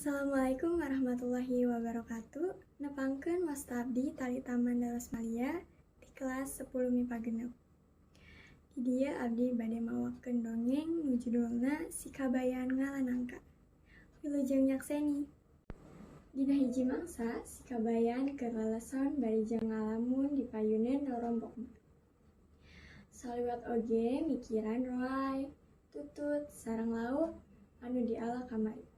Assalamualaikum warahmatullahi wabarakatuh. Nepangkeun, wasta abdi Talita Manda Rosmalia di kelas 10 MIPA 6. Di dieu abdi bade mawakeun dongeng nu judulna Si Kabayan Ngala Nangka. Wilujeng nyakseni. Dina hiji mangsa, si Kabayan keur leleson bari jeung ngalamun di payuneun rorombokna. Saliwat oge mikiran roay, tutut, sareng lauk anu diala kamari.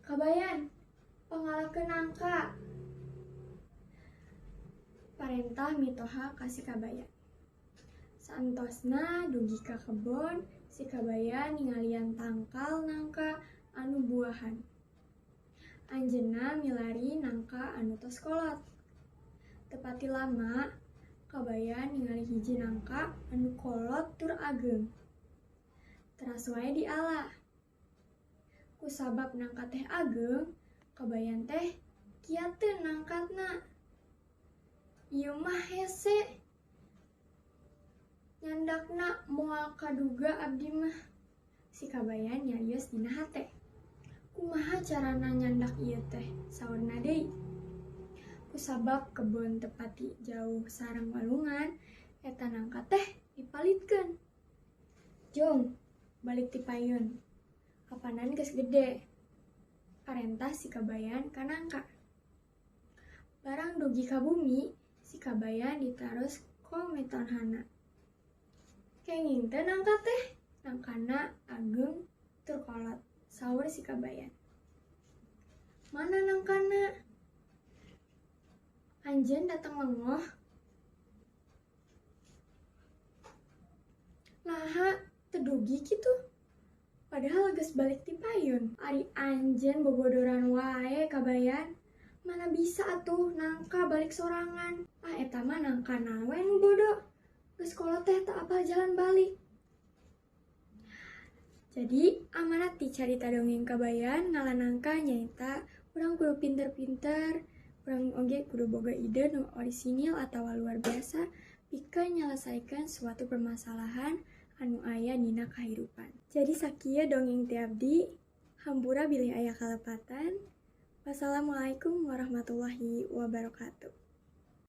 "Kabayan, pangalakeun nangka," parentah mitoha ka si Kabayan. Saentosna dugi ka kebon, si Kabayan ningalian tangkal nangka anu buahan. Anjeunna milari nangka anu tos kolot. Teu pati lama, Kabayan ningali hiji nangka anu kolot tur ageung. Teras wae diala. Kusabab nangka teh ageung, Kabayan teh kiateun nangkatna. "Ieu mah hese. Nyandakna moal kaduga abdi mah," si Kabayan nyarios dina hate. "Kumaha carana nyandak ieu teh?" saurna deui. Kusabab kebon teu pati jauh sareng walungan, eta nangka teh dipalitkeun. "Jung, balik ti payun. Apanan geus gede," parentah si Kabayan ka nangka. Barang dugi ka bumi, si Kabayan ditaros ku mitohana. "Kenging teu nangka teh? Nangkana ageung tur kolot," saur si Kabayan. "Mana nangkana? Anjeun dateng lengoh? Naha teu dugi kitu? Padahal geus balik ti payun." "Ari anjeun bobodoran wae, Kabayan. Mana bisa atuh nangka balik sorangan. Ah, eta mah nangkana we nu bodo. Geus kolot teh teu apal jalan balik." Jadi amanat ti carita dongeng Kabayan Ngala Nangka nyaeta urang kudu pinter-pinter, urang oge kudu boga ide nu orisinil atawa luar biasa pikeun nyelesaikeun suatu permasalahan anu aya dina kahirupan. Jadi sakieu dongeng ti abdi, hampura bilih aya kalepatan. Wassalamualaikum warahmatullahi wabarakatuh.